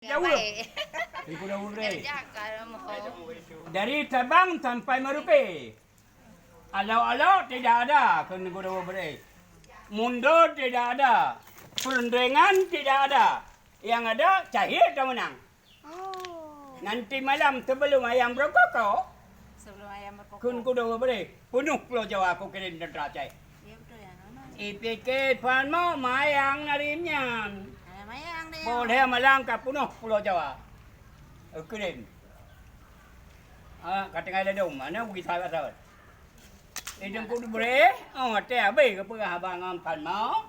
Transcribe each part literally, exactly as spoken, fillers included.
Jauh. Baik. Teungku Daud Beuréh. Kerja kalau mau. Dari Sabang sampai Merauke. Alok-alok tidak ada, kheun Teungku Daud Beuréh. Mundur tidak ada. Peurundingan tidak ada. Yang ada, Cahya atau menang. Oh. Nanti malam sebelum ayam berkokok, Sebelum ayam berkokok. Kheun Teungku Daud Beuréh, peunoh Pulo Jawa kukirém teuntara Aceh. Ya, betul ya. Aman. Ipike Palmo mayang narim nyan. Ada mayang deh. Boleh malam ka peunoh Pulo Jawa. Kukirém. Ah, ka tinggai ladom, mana bagi salah-salah. Di Teungku Daud Beuréh, oh, teuh habéh keupeugah haba ngon Palmo.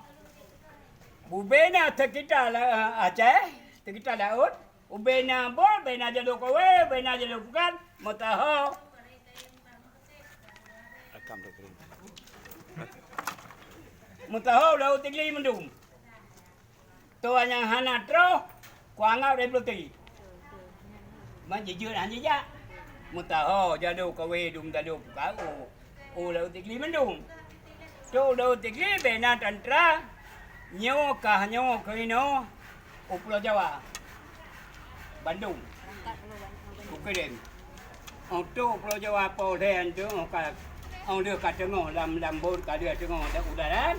Bubena seukita la-, Aceh, seukita laôt. Ubena bot, bena jadô kawé, bena jadô pukat, meusaho. Meusaho u Laôt Sigli mandum. Toh nyang hana troh, kuanggab lé peuleuti. Man jijeuet han jijak. Meusaho jadô kawé dum jadô pukat. U Laôt Sigli mandum. Trok u Laôt Sigli bena teuntara, nyoe kah nyoe keunoe u Pulo Jawa. Bandung. Kukirém. Untuk Pulo Jawa po lhèe antu ka, oh, lheueh ka teungoh lam, lam bot ka lheueh teungoh lam udara.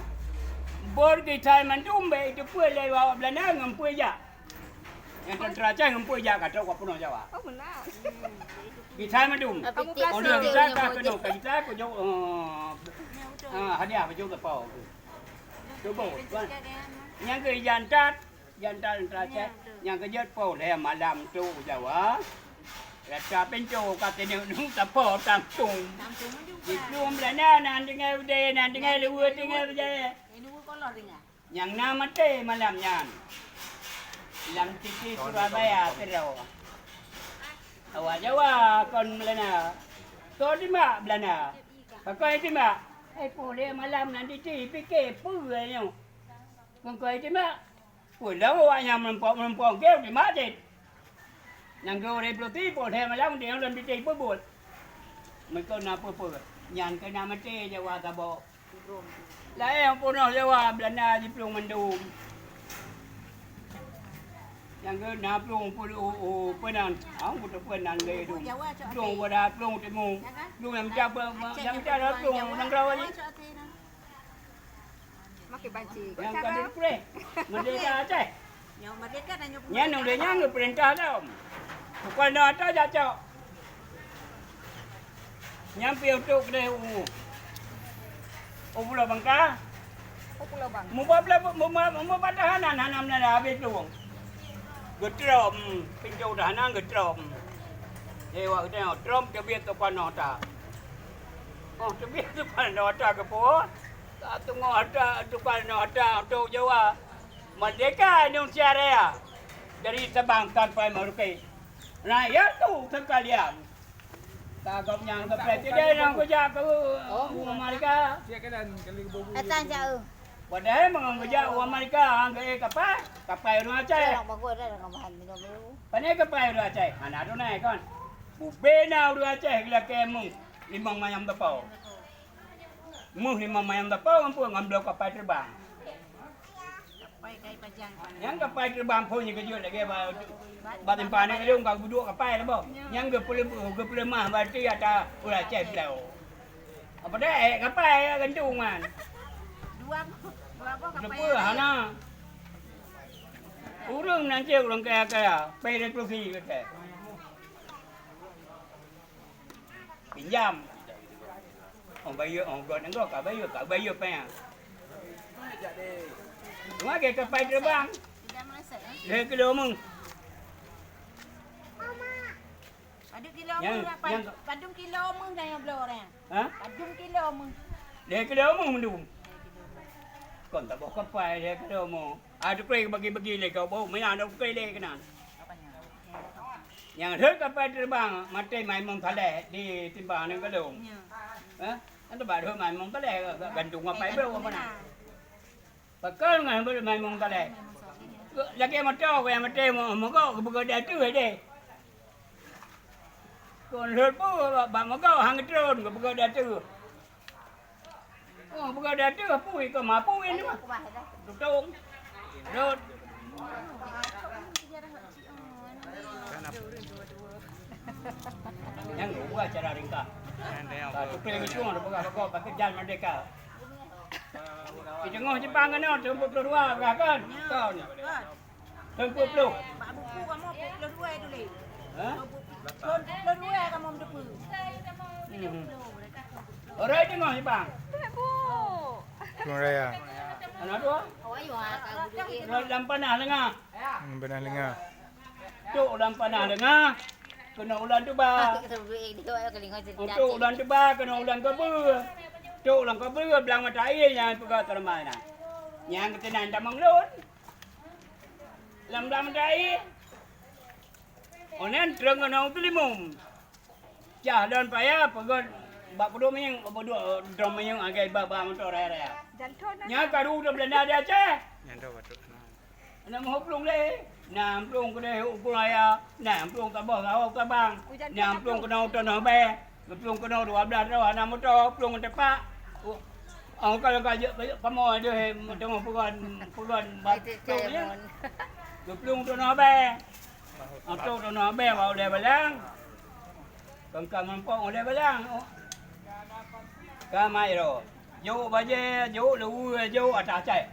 Bot geutai mandum bèk jiteupeue lé awak Beulanda ngon peue jak. Nyang teuntara Aceh ngon peue jak ka trok ka peunoh Jawa. Oh, meunan. Gisa mandum. Tapi tiek Oh, dia tiek gisa yang ka mau keunoe, ka gisa kujok, eh, ah, hadiah kujok teupeu. Cuba, tuan. Nyang keu jantat, jantat teuntara Aceh, nyang keu jeuet po lhèe malam tu Jawa. Rata pintoe ka teuneuk nu tapo tampung. Di plueng Beulanda nan tinggai udé, nan tinggai luwa, tinggai bejaya. Nyang na maté malam nyan lam titi Surabaya keudroe. Awak Jawa kon Beulanda. Soe timbak Beulanda? Pakon timbak? Eh, po lé malam nan titi pike peue nyoe. Kon keu timbak? Peue lom awak nyan meurumpok-meurumpok geu timbak cit. Nanggroe revolusi po lhèe malam di lam titi peubuet. Meukon na peue-peue. Nyan keu na maté Jawa saboh. Laén peunoh Jawa Beulanda jiplueng mandum. Nyang keu na plueng peunoh u, u, peunan. Hang beutôi peunan lé dum. Plueng barat, plueng timu. Plueng nyang mita, nyang mita adalah plueng nanggroe. Makai banci. Nyang ka dipreh. Merdeka Aceh. Nyoe merdeka dan nyoe Nyan ulèe nyan geupeurintah lom. Bukan ata jacok. Nyan pih untuk keudeh u, u Pulo Bangka. U Pulo Bangka. Muba, muba, muba tahanan hana meunada habéh plueng. Geutrom, pintoe tahanan geutrom. Lewat geutrom, teubiet tukang nota. Oh, teubiet tukang nota keupeue? Ka teungoh ata tukang nota untuk Jawa. Merdeka Indonesia Raya dari Sabang sampai Merauke. Rakyat tu sekalian. Ka gobnyan ke presiden nyang geujak keu u Amerika. Datang jauh. Padahai meungon geujak u Amerika, han geuék kapai, kapai ureueng Aceh. Pane kapai ureueng Aceh? Hana tunai kon. Bubena ureueng Aceh geulakée meuh limong manyam teupeu. Meuh limong manyam teupeu ngon peue? Ngon bloe kapai teubang. Nyang kapai teubang phon nyang keujeuet lagèe ba, ba teumpat ni lôn ka geuduek kapai lah boh. Nyang geupeuleumah, geupeuleumah berarti ata ureueng Aceh bloe. Apa dah, eh, kapai gantung kan? Dua, dua boh kapai. Lepas hana. Ureueng nan cek ureueng kaya-kaya, pai revolusi kata. Pinjam. Oh, bayeue, oh, gét nanggroe ka bayeue, ka bayeue péng. Cuma ke kapai teubang. Lhèe kilo meuh. Padum kilo meuh, padum kilo meuh nyang bloe nyan? Ha? Padum kilo meuh? Lhèe kilo meuh mandum. Kon taboh kapai lhèe kilo meuh. Ah, tukre bagi-bagi lé keu bôh, meunan tukre lé keunan. Nyang rhot kapai teubang maté Maimun Saleh di Timbang nyan galong. Hah? Kan teubang rhot Maimun Saleh gantung kapai bloe apa na? Pakon ngon Maimun Saleh. Lagèe moto keu nyang maté mogok geupeugah di ateueh deh. Kon rhot peue bak mogok han geutron geupeugah di ateueh. Oh, peugah di ateueh apui keu ma apui ni mah. Tutong. Rhot. Buat cara ringkas. Ka tukeng itu ada peugah bagoe pakai jalan merdeka. Di tengah Jepang kan, tahun empat puluh dua peugah kan? Tahun. Tahun empat puluh. Bak buku kamoe empat puluh dua tuléh. Ha? Tahun empat puluh dua kamoe meuteupeu. Hmm. Orang tengah Jepang. Ureueng raya. Anak dua. Orang dalam panah lengah. Hmm, panah lengah. Tok lam panah lengah, keunoe ulan tuba. Tok ulan tuba, keunoe ulan kabeue. Tok ulan kabeue, blang mata aie nyang peugah teurimai na. Nyang keunan tamong lôn. Lam blang mata aie. Onan treung keunoe teulimong. Cah lôn paya peugöt bak peuduek minyeuk, bak peuduek drom minyeuk lagèe bak, bak moto raya-raya. Nyan karu teuh Beulanda di Aceh. Nyan dah batuk. Na meuhô plueng lé, na plueng keudeh u Kuraya, na plueng saboh sahoe Sabang, na plueng keunoe u Tanoh Bèe, geuplueng keunoe dua blaih droe hana moto, plueng teumpat. Oh, ka lôn ka jeuet, ka jeuet kamoe deh, meuteumé peugon, peugon bak plueng nyan. Geuplueng Tanoh Bèe. Atau Tanoh Bèe bak ulèe balang. Kon ka meurumpok ulèe balang. Ka mai ro. Jok bajèe, jok luweue, jok ata cai.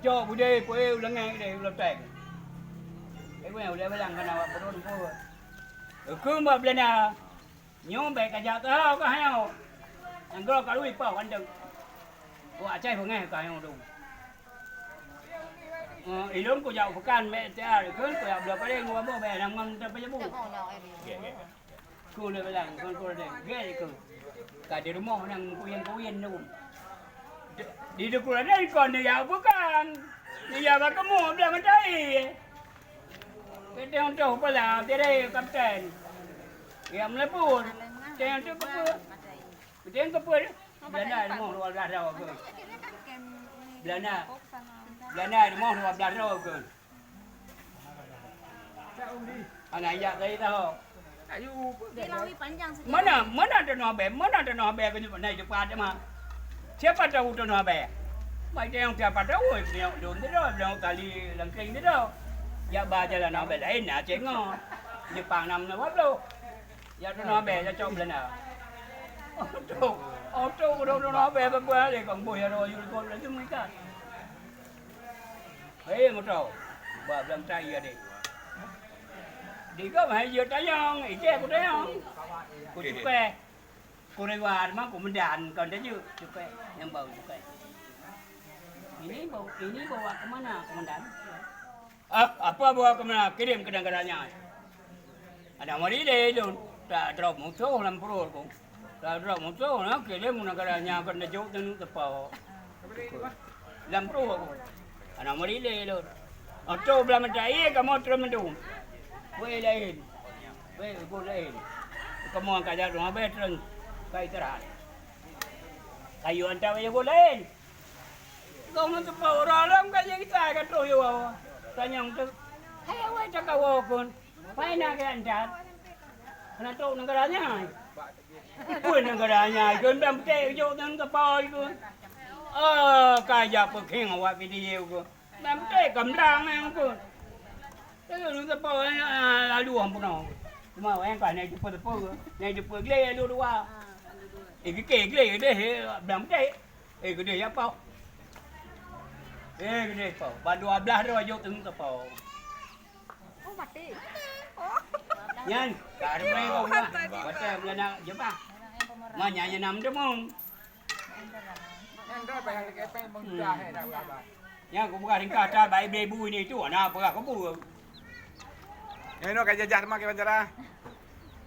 Cok beudé kueh u leungèe deh u loteng. Eh, kueh u leubeh lang kana awak peuron pun. Keukeue bak Beulanda. Nyoe bèk kajak keuhai keuhai. Nanggroe ka lui pah kandeueng. Wak Aceh beungèh keuhai dong. Eh, ilôn kujak u peukan bèk tiar, kheun kujak bloe paleng u Aboh bèk hana ngon tapeujabu. Kon lé balang, kon, kon lé. Gèt kon. Ka di rumoh nang kuyen-kuyen tu. Di, di Teungku Raden kon dia bukan. Dia bak kamoe blang mata aie. Kita untuk pula, tiada kapten. Ya, melepun. Kita untuk apa? Kita yang apa? Beulanda rumoh dua blaih droe kon. Beulanda. Beulanda rumoh dua blaih droe kon. Anak yak tadi tahu. Mana, mana Tanoh Bèe, mana Tanoh Bèe keuneuk naik cepat mah. Siapa tahu Tanoh Bèe? Mai teuh siapa tahu, meunyoe lôn teuh, meunyoe kali lengkeng teuh. Jak ba jalan Tanoh Bèe laén na cit ngon. Jepang nam na dua puluh. Jak Tanoh Bèe, jak cok Beulanda. Oto, oto udah Tanoh Bèe bak lé kong boh ya roh yul kon laju meuikat. Hei, moto. Ba blang tai ya deh. Di gop hai jeuet tanyong, ijeh ku tanyong. Ku cukai. Ku reward mah ku medan kon dah jeuet cukai. Nyang bau cukai. Ini bau, ini bawa ke mana, komandan? Ah, apa bawa ke mana? Kirim ke negara nya. Ada mari deh lôn. Tak drop musuh lam perut ku. Ka droe musoh na, keu lé meunagara nyang kon neujok teuneuk teupeu. Lam pruh aku. Hana meuri lé lôn. Oto blah meuta ié kamoe treun meudum. Wéh laén. Wéh, goe laén. Kamoe ka jak teuma abéh treun. Ka istirahat. Kayu anta wéh goe laén. Goe meuteupeu uroe lom ka jeuet geutai ka troh yoe. Tanyong teuk. Hai awai takawoe kon. Pai na geuh anta. Hana trok neugara nyan. Peue neugara nyan, keu blang putéh jok ngon keupai keu. Oh, ka jak peukheng awak video keu. Blang putéh ka blang nyan keu. Lalu teupeu lalu hang peunoh. Cuma wayang ka naik teupeu-teupeu, naik teupeu glé lalu dua. Eh, geuké glé deh, blang putéh. Eh, geudeh ya pau. Eh, geudeh pau. Ba dua blah droe jok teungoh teupeu. Oh, maté. Oh. Nyan, ka reume kau buah. Batang bulan nak jebah. Ma nyan nyan nam demong. Nyan dah bayar kepeng mengcah eh dah berapa. Nyan aku buka ringkas dah baik bebu ini tu. Ana peugah kebun. Nyan no ka jajah teuma ke bancara.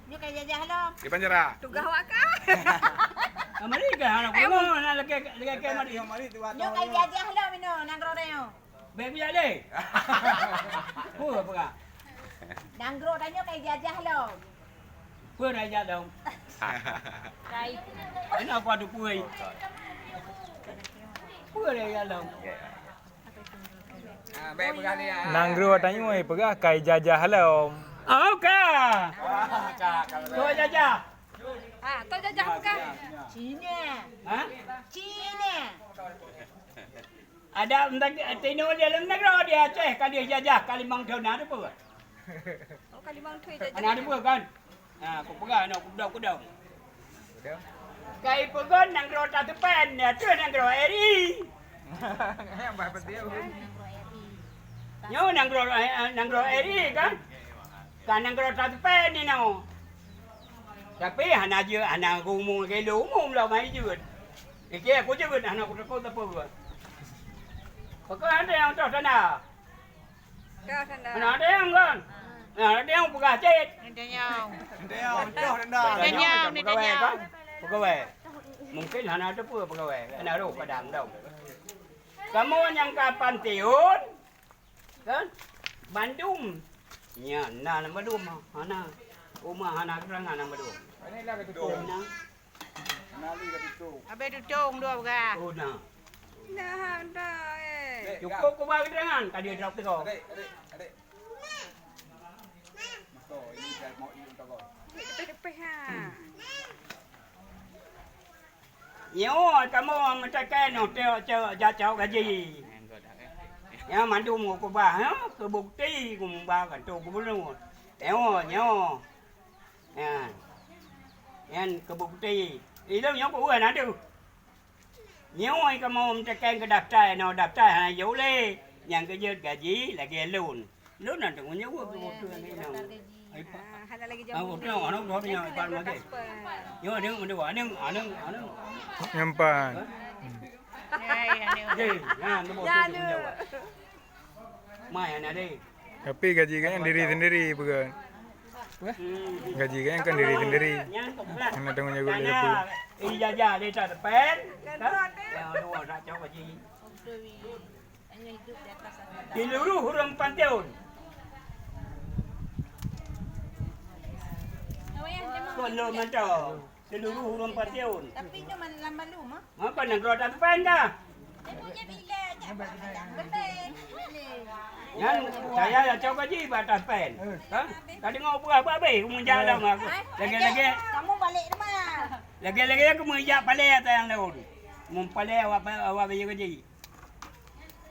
Nyoe ka jajah lom. Ke bancara. Tugaih awak ka. Amari ka anak bunoe nak lagi lagi ke mari. Nyoe ka jajah lom inoe nanggroe tanyoe. Bèk bijak lé. Peue peugah? Nanggroe tanyoe ka jajah lom. Peue dah jajah lom? Kai. Kenapa tu peue? Peue dah jajah lom? Ah, bèk peugah lé, ah. Nanggroe tanyoe peugah ka jajah lom. Oh ka. Ka, ka. Ka jajah. Ah, ka jajah peugah. Cina. Ha? Cina. Ada entek tinoe di dalam nanggroe di Aceh ka dijajah ka limong thon na peue? Oh, ka limong thon jajah. Ana peue kan? Ha, kupeugah nyoe, kudong-kudong. Ka ipeugah nanggroe tateupeue, nyan teuh nanggroe R I. Nyoe nanggroe, eh, nanggroe R I kan? Ka nanggroe tateupeue nyoe. Tapi hana jeuet, hana geumu lagèe lôn, umu lom hai jeuet. Iké kujeuet hana kuteupeu-teupeu. Pakon ada nyang toh tanda? Toh tanda. Hana ada nyang kan? Hana ada nyang peugah cit. Ada nyang. Ada nyang toh tanda. Ada nyang, ada nyang. Pegawai kan? Pegawai. Mungkin hana teupeu pegawai. Hana roh padang dong. Kamoe nyang ka panteon, kan? Bandum. Nyan na lam bandum. Hana. Uma hana keterangan lam bandum. Ini lah kata tu. Hana. Habéh tutong dua beurah. Oh, na. Dah, dah, eh. Cukôp kuba keterangan, ka dia drop teuka. Adik, adik, adik. Mako, ini dah mau ini toko. Depan-depan, ha. Nyoe kamoe meuteukén nyoe teuh cok, jak cok gaji. Nyang mandum kuba, ha, keu bukeuti kuba kantô gubernur. Nyoe, nyoe. Nyan. Nyan keu bukeuti. Ilôn nyoe peue na deuh. Nyoe kamoe meuteukén keu daftar, nyoe daftar hana jeuet lé. Nyang keu jeuet gaji lagèe lôn. Lôn na teungoh jaweueb keu bukeuti nyoe. Ah, hana lagi jaweueb. Ah, bukeuti nyoe, nyoe, nyoe, nyoe, nyoe, nyoe. Nyoe, nyoe, nyoe, nyoe, nyoe. Nyampan. Hah? Hai, nyoe. Nyoe, nyoe, nyoe, nyoe. Mai aneuk deh. Tapi gaji kalian diri sendiri bukan? Gaji kalian kan diri sendiri. Hana tanggung jaweueb lé. Ijazah lé tateupeue. Kan? Ya, dua nak cok gaji. Seluruh ureueng panteon. Kon lôn mantong. Seluruh ureueng panteon. Tapi nyoe man-, lam malu mah. Apa nanggroe tateupeue dah? Nyan saya ya cok gaji bak tateupeue. Ha? Ka deungoe peugah babeh, meujak lam aku. Lagèe-lagèe. Kamu balik rumah. Lagèe-lagèe aku meujak palè atas nyang laôt. Mun palè awak, awak bayeue gaji.